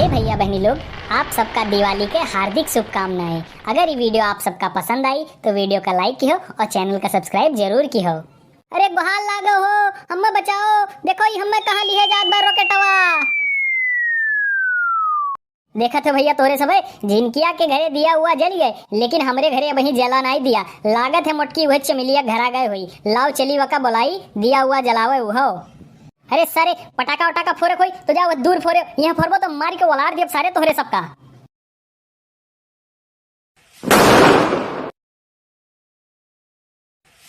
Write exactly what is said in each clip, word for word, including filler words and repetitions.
भैया बहनी लोग, आप सबका दिवाली के हार्दिक शुभकामनाएं। अगर ये video आप सबका पसंद आई तो video का like किहो और channel का subscribe जरूर किहो। अरे गोहार लागो हो, हम्मे बचाओ, देखो ई हम्मे कहाँ लिहे जात बा rocketवा। देखत हो भैया तोहरे सबे, झिनकिया के घरे दिया उआ जल गए, लेकिन हमरे घरे अबहीं जला नाई दिया। लागत है मोटकी उहे चमेलिया घरा गए होई। लाओ चली वका बोलाई, दिया उआ जलावे उहो। अरे सारे, पटाखा वटाखा फोरे कोई तो जाओ दूर फोरे, यहाँ फोरबो तो मारी के वलार दियब सारे तोहरे सबका।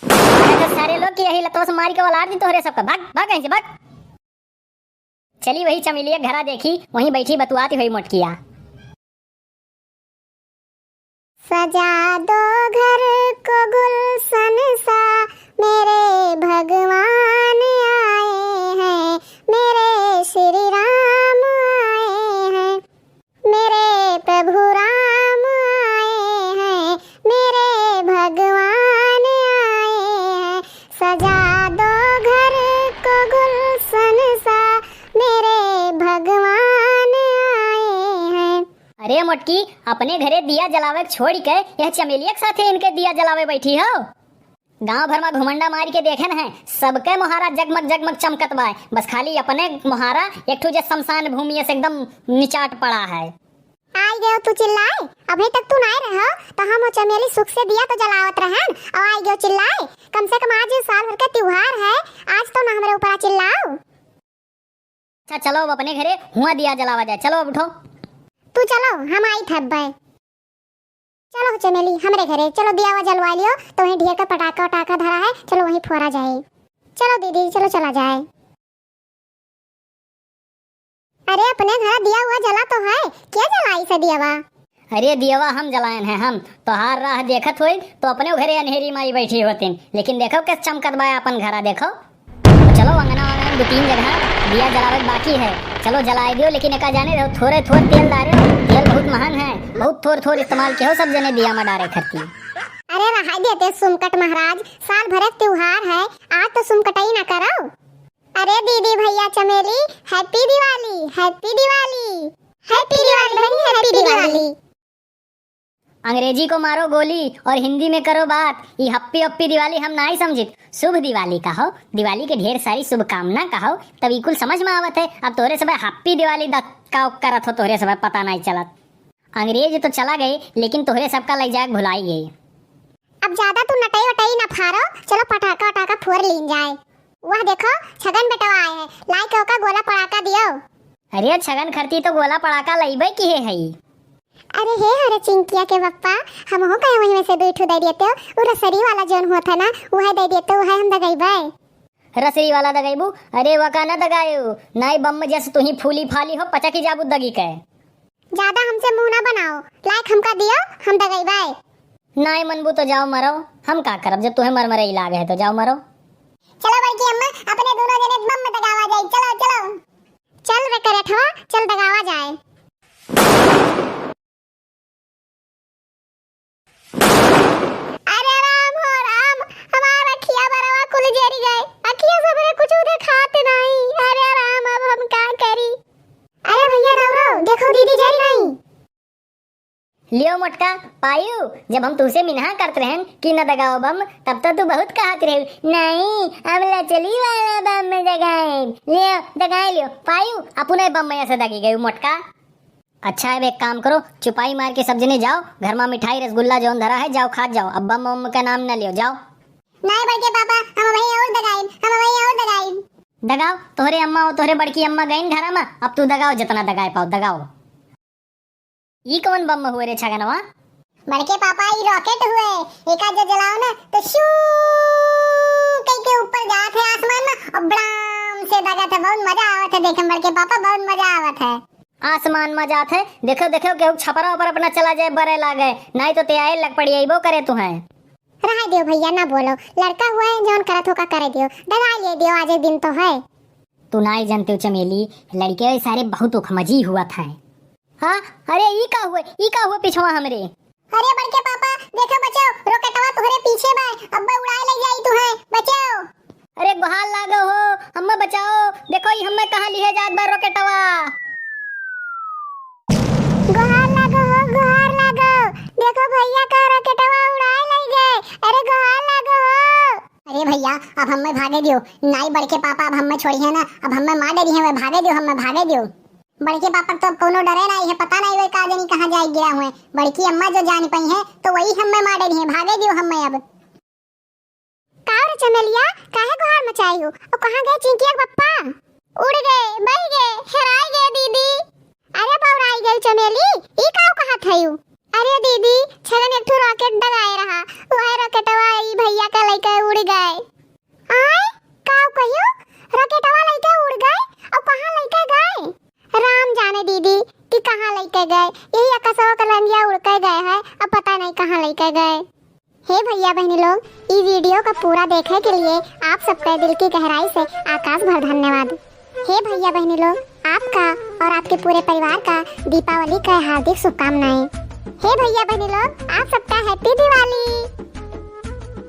अरे तो सारे लोग की यही लतवा से मारी के वलार दी तोहरे सबका। भाग, भाग यहीं से, भाग। चली वही चमेलिया घरा देखी, वहीं बैठी बतुआती हुई मोटकिया। सजा दो घर को गुलशन सा, मेरे भगवान आए हैं, मेरे श्री राम आए हैं, मेरे प्रभु राम आए हैं, मेरे भगवान आए हैं। सजा दो घर को गुलशन सा, मेरे भगवान आए हैं। अरे मोटकी, अपने घरे दिया जलावे के छोड़ के यह चमेलिया के साथे इनके दिया जलावे बैठी हो। गांव भर में घुमंडा मार के देखे न है, सबके मोहारा जगमग जगमग चमकत बा, बस खाली अपने मोहारा एक ठो जे शमशान भूमि से एकदम निचाट पड़ा है। आई गयो तू चिल्लाए, अभी तक तू नाय रहो तो हम वो चमेली सुख से दिया तो जलावत रहन, और आई गयो चिल्लाए। कम से कम आज साल भर के त्योहार है, आज तो ना हमरे ऊपर चिल्लाओ। अच्छा चलो अब अपने घरे हुआ दिया जलावा जाए, चलो अब उठो। तू चलो, हम आई थब्बे। चलो चमेली, हमरे घरे चलो, दियावा जलवा लियो, तो वहीं ढेर का पटाखा वटाखा धरा है, चलो वहीं फोरा जाए। चलो दीदी, चलो चला जाए। अरे अपने घर दिया हुआ जला तो है, क्या जलाई से दियावा? अरे दियावा हम जलायन है, हम तोहार राह देखत होई तो अपने घरे अंधेरी माई बैठी होतिन, लेकिन देखो कैसे चमकत बा अपन घरा, देखो। चलो, अंगना, अंगना दो तीन जगह दिया जलावे के बाकी है। चलो, जलाए दियो, लेकिन एका जाने रहो, थोरे, थोर तेल डारे, तेल बहुत महंग है, बहुत थोर, थोर इस्तेमाल किहो सब जने दिया में डारे खरती। अरे, रहाई देते सुमकट महाराज, साल भर के त्योहार है, आज तो सुमकटई ना करो। अरे दीदी, भैया, चमेली, Happy दिवाली, Happy दिवाली, Happy दिवाली बहनी, Happy दिवाली। अंग्रेजी को मारो गोली और हिंदी में करो बात। ई हप्पी हप्पी दिवाली हम नाई समझित। शुभ दिवाली कहो, दिवाली के ढेर सारी शुभकामना कहो, तब ई कुल समझ में आवत है। अब तोहरे सबे हप्पी दिवाली द-, का करत हो, तोहरे सबे पता नाई चलत। अंग्रेज तो चला गए, लेकिन तोहरे सबका लई जाए भुलाई गए। अब ज्यादा तू नटई वटई ना फारो, चलो पटाखा वटाखा फोर लीन जाए। वह देखो, छगन बेटवा आए हैं, लाई के ओका गोला पड़ाका दियो। अरे छगन खरती तो गोला पड़ाका लइबे किहे हई। अरे हे हरे चिंकिया के पप्पा, हमहू कहे वहीं में से दुई ठो दे देते हो, उ रसरी वाला जौन होत है ना, वह दे देते, वह हम दगइबे। रसरी वाला दगइबू? अरे वका ना दगायो, नाई बम जस तुही फूली फाली हो, पचकी जाबू दगी के। ज्यादा हमसे मुंह ना बनाओ, लाइक हमका दियो, हम दगइबे। नाई मनबू तो जाओ मरो, हम का करब, जब तुहे मर मरे इलाग है तो जाओ मरो। चलो बड़की अम्मा, अपने दोनों जने बम में दगावा जाए, चलो, चलो। चल रे करेठवा, चल दगावा जाए। अरे राम हो राम, हमार अखिया बरवा कुल जरी गए, अखिया सबरे कुछ देखात नहीं। अरे राम, अब हम का करी? अरे भैया रौ रौ, देखो दीदी जरी गई। लियो मोटका, पायू, जब हम तुहसे मिनहा करत रहन कि न दगाओ बम, तब तो तू बहुत कहत रहे, "नहीं, हम लचली वाला बम में दगाए।" लियो, दगाए लियो, पायू, अपने बम में ऐसे दगी गई मोटका। अच्छा है, अब एक काम करो, चुपाई मार के सब जने जाओ, घर में मिठाई रसगुल्ला जौन धरा है, जाओ खात जाओ, अब बम बम का नाम न लियो, जाओ। नहीं बड़के पापा, हम वहीं और दगाइब, हम वहीं और दगाइब। दगाओ, तोहरे अम्मा और तोहरे बड़की अम्मा गईन घरा में, अब तू दगाओ, जितना दगाए पाओ, दगाओ। ई कौन बम हुए रे छगनवा? बड़के पापा, ई rocket हुए, एका जो जलाओ ना, तो शू कई के ऊपर जात है आसमान में और बड़ाम से दगत है। बहुत मजा आवत है देखे में बड़के पापा, बहुत मजा आवत है। आसमान में जात है, देखो, देखो, केहू छपरा ऊपर अपना चला जाए, बरे लागे, नाई तो ते आए लग पड़ी, अइबो करे तुहें। रहा दियो भैया, ना बोलो, लड़का हुआ है, जौन करत हो का करे दियो, दगा ले दियो, आज एक दिन तो है। तू नाई जानते हो चमेली, लड़के सारे बहुत उखमजी हुआ था। हाँ, अरे ई का हुए, ई का हुए पिछवा हमरे? अरे बड़के पापा, देखो बचाओ, rocketवा तोहरे पीछे बा, अब्बा उड़ाए ले जाई तुहे, बचाओ। अरे गोहार लागो हो, हम्मे बचाओ, देखो ई हम्मे कहाँ लिहे जात बा rocketवा। अरे भइया, अब हम्मे भागे दियो। नाई बड़के पापा अब हम्मे छोड़िहैं ना, अब हम्मे मार डरिहैं, वे भागे दियो, हम्मे भागे दियो। बड़के पापा क तो अब कउनो डरे नाई है, पता नाई वे का जनी कहाँ जाए गिया हुए। बड़की अम्मा जो जान पइहैं तो वही हम्मे मार डरिहैं, भागे दियो हम्मे अब। का रे चमेलिया, काहे गुहार मचाई हो? और कहाँ गए चिंकिया के पप्पा? उड़ गए, बह गए, हेराई गए दीदी। अरे बौराई गई चमेली, ई काऊ कहत हयू? अरे दीदी, छगन एक ठो rocket डगाए रहा, वह rocketवा ई भइया का लइके उड़ गए। आय, काऊ कहियो? rocketवा लइके उड़ गए? और कहाँ लइके गए? राम जाने दीदी कि कहाँ लइके गए, यही अकसवा का लंगिया उड़ के गए है, अब पता नहीं कहाँ लइके गए। हे भइया बहिनी लोग, ई video का पूरा देखे के लिए आप सबके दिल की गहराई से आकाश भर धन्यवाद। हे भइया बहिनी लोग, आपका और आपके पूरे परिवार का दीपावली का हार्दिक शुभकामनाएं। हे भइया बहिनी लोग, आप सबका happy